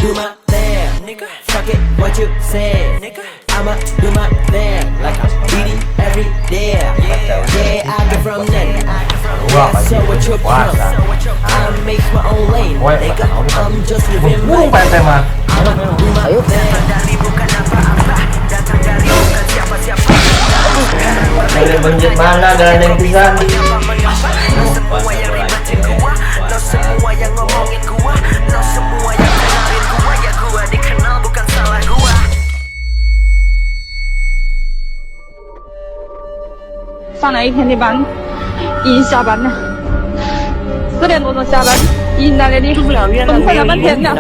Do my thing, nigga. Fuck it, what you say, nigga. I'ma do my thing like I'm beating every day. Yeah, I get from nothing. Yeah, so what your problem? I make my own lane, nigga. I'm just living Burung my Pak RT mah. I'ma do my thing. Dari banjir mana gandeng pisan. 上了一天的班，已经下班了，4点多钟下班，已经在那里崩溃了半天了。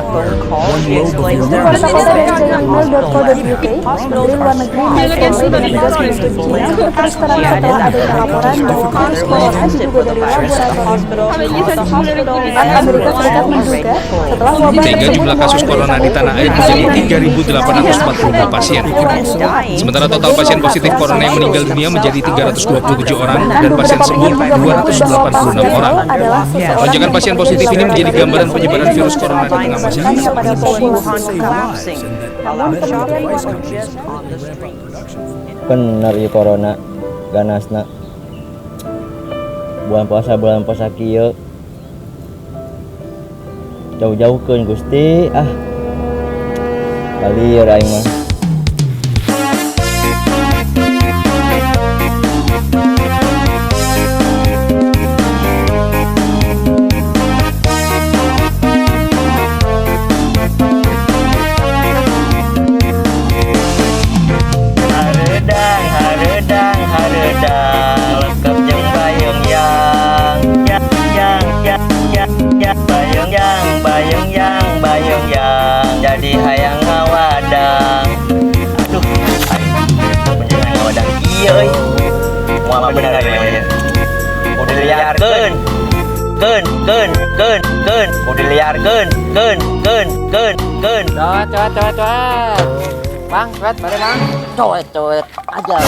Mail.co.uk, Menteri Luar Negeri Mike Pompeo menegaskan untuk China terus terang setelah adanya laporan bahwa virus corona diduga dari laboratorium. 他们医生出了个 Amerika Serikat menduga setelah wabah Sehingga tersebut jumlah kasus mulai corona di tanah air menjadi 3.842 pasien. Sementara total pasien positif corona yang meninggal dunia menjadi 327 orang dan pasien sembuh 286 orang. Lonjakan pasien positif ini menjadi gambaran penyebaran virus corona di tengah masyarakat. Pada populasi lokal. Namun Kementerian Luar Negeri Bener ya corona ganasna. Bulan puasa kieu jauh-jauhkeun Gusti, ah, balieur aing mah. Hareudang, hareudang, hareudang, lengkap jeung bayung yang yang yang yang yang yang bayung yang bayung yang bayung yang jadi hayang ngawadang. Aduh, aing menjelang ngawadang kieu euy, moal bener aing mah ieu. Kudu diliarkeun keun keun keun keun, kudu diliarkeun keun keun keun keun. Coet, coet, coet, coet. Bang, coet, balik bang. Coet coet aja.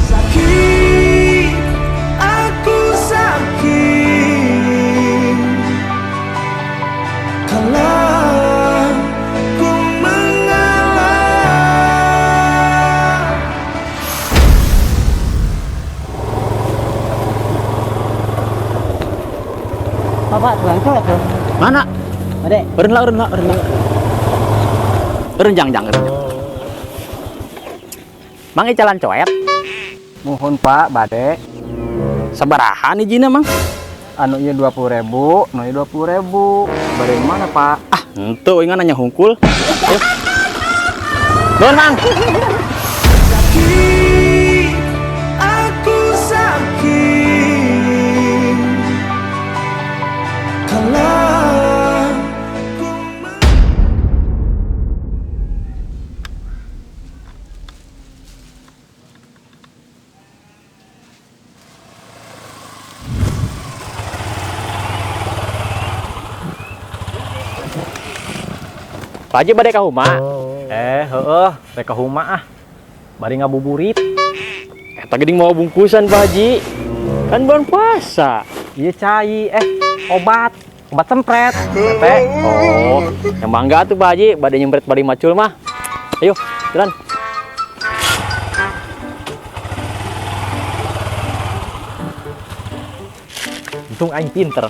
Sakit, aku sakit. Kalau ku mengalah. Bapak, tukang coet tuh. Mana? Adek. Eureun lah, eureun lah, eureun lah. Eureun jang jang, eureun jang. Mang, icalan coet? Muhun Pak, bade. Sabaraha hijina, Mang? Anu ieu 20.000, nu ieu 20.000. Bade yang mana, Pak? Ah, henteu, aing nanya hungkul. Ayo. Nuhun, Mang. Sakit, aku sakit. Kalau ku Pak Haji bade ka huma? Eh, heeh, rek ka huma ah. Bari ngabuburit. Eta geuning mau bungkusan, Pak Haji. Kan bulan puasa. Ieu cai, eh, obat, obat sempret. Teh. Oh, yang mangga tuh Pak Haji, bade nyempret bari macul mah. Ayo, jalan. Untung aing pinter.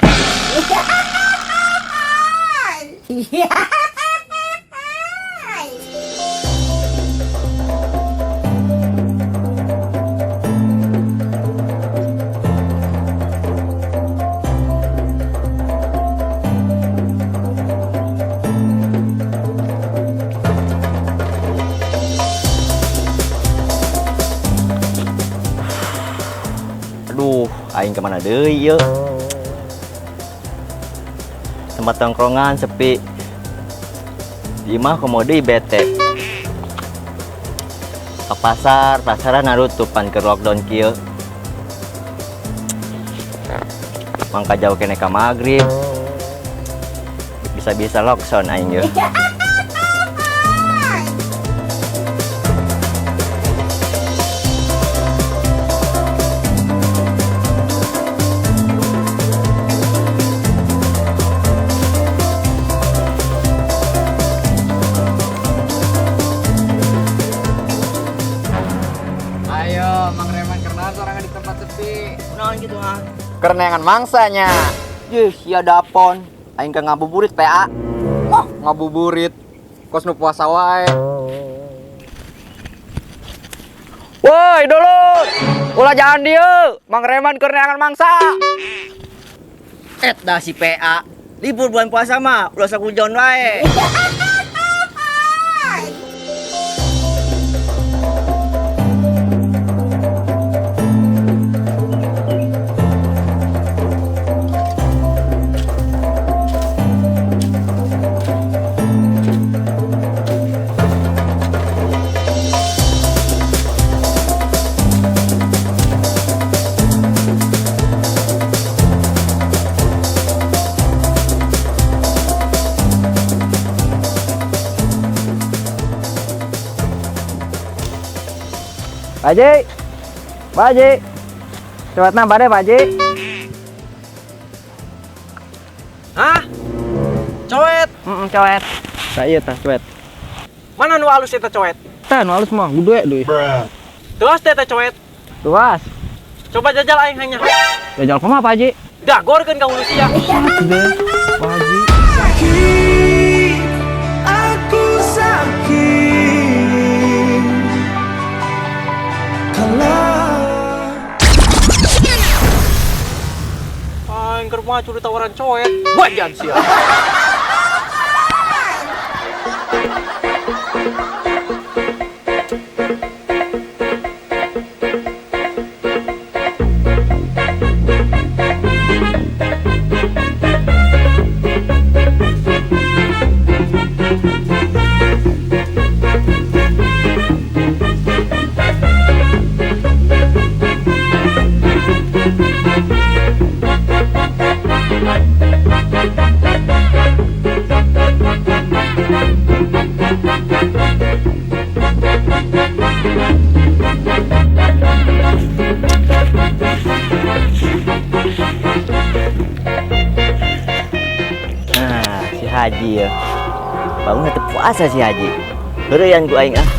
Aduh, aing kemana deui ieu? Tempat tongkrongan sepi. Di imah komo deui bete. Ke pasar, pasaran narutupan keur lockdown kieu. Mangka jauh keneh ka magrib. Bisa-bisa lockdown aing yeuh. sepi. Naon gitu ha? Keur neangan mangsanya. Yeuh, sia dapon. Aing keur ngabuburit PA. Wah, ngabuburit. Kos nu puasa wae. Woi, dulur. Ulah jalan dieu. Mang Reman keur neangan mangsa. Et dah si PA. Libur bulan puasa mah, ulah sok hujan wae. Pak Haji. Pak Haji. Coba nambah deh, Pak Haji. Hah? Coet. Coet. Tah ieu tah coet. Mana nu alus eta coet? Tah nu alus mah gede deui. Tuas teh eta coet. Tuas. Coba jajal aing hanya. Jajal kumaha, Pak Haji? Dagorkeun ka hulu sia. Gede, Pak Haji. Sakit, aku sakit. Kalau Aing keur mah curi tawaran coet. Wajan sia. Nah, si Haji ya. Bangun tetep puasa si Haji. Heureyan ku aing ah.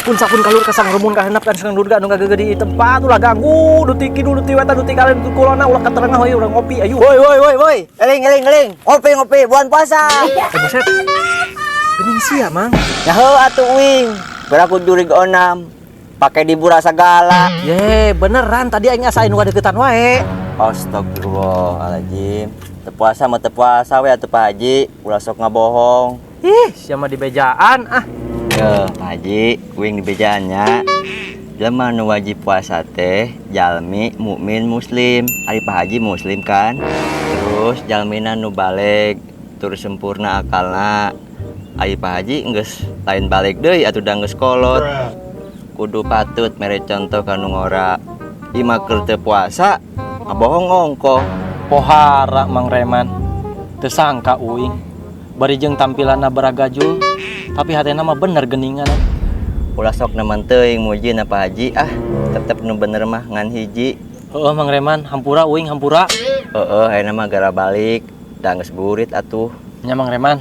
Pun sapun kalur kasang rumun kahenap kan seneng durga nu ngagegede di tempat ulah ganggu duti kidul duti wetan duti kalen duti kulona ulah katerengah we urang ngopi ayo. Woi woi woi woi, eling eling eling. Ngopi ngopi bulan puasa. Buset. Geuning sia, Mang. Ya heuh atuh uing. Beraku jurig onam. Pakai dibura segala. Ye, beneran tadi aing asa nu kadeukeutan wae. Astagfirullahaladzim. Teu puasa mah teu puasa we atuh Pak Haji, ulah sok ngabohong. Ih, sia mah dibejaan ah. Yo, Pak Haji, uing dibejaannya. Jelema nu wajib puasa teh jalmi mukmin muslim. Ari Pak Haji muslim kan? Terus jalmina nu baleg, tur sempurna akalna. Ari Pak Haji geus lain baleg deui atuh da geus kolot. Kudu patut mere contoh ka nu ngora. Ima keur teu puasa, ngabohong ongkoh. Pohara Mang Reman. Teu sangka uing. Bari jeung tampilanna baragajul, tapi hatena mah bener geuningan. Ulah sok nemen teuing mujina Pak Haji ah, tetep nu bener mah ngan hiji. Heeh Mang Reman, hampura uing hampura. Heeh, ayeuna mah gara balik, da geus burit atuh. Nya Mang Reman,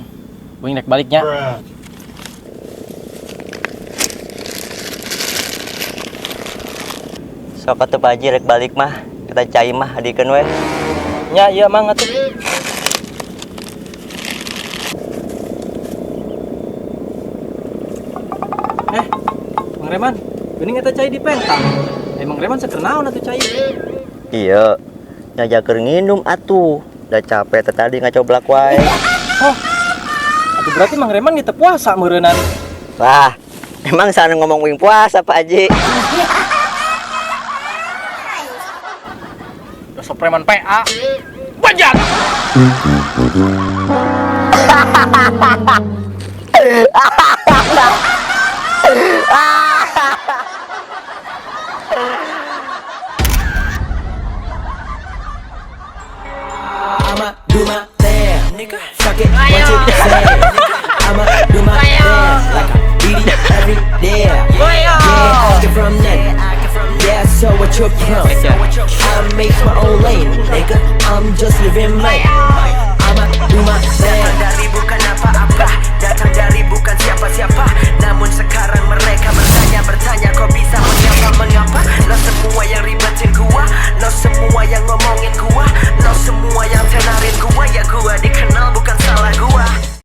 uing rek balik nya. Sok atuh Pak Haji rek balik mah, kita cai mah adikeun we. Nya ieu Mang atuh. Mang Reman, geuning eta cai di pentang. Mang Reman saker naon atuh cai? Iya, nya keur nginum atuh. Da capek teh tadi ngacoblak wae. Oh, atuh berarti Mang Reman teu puasa meureunnan. Wah, emang sana ngomong uing puasa Pak Haji. Dasar preman PA. Bajak. Fuck it, what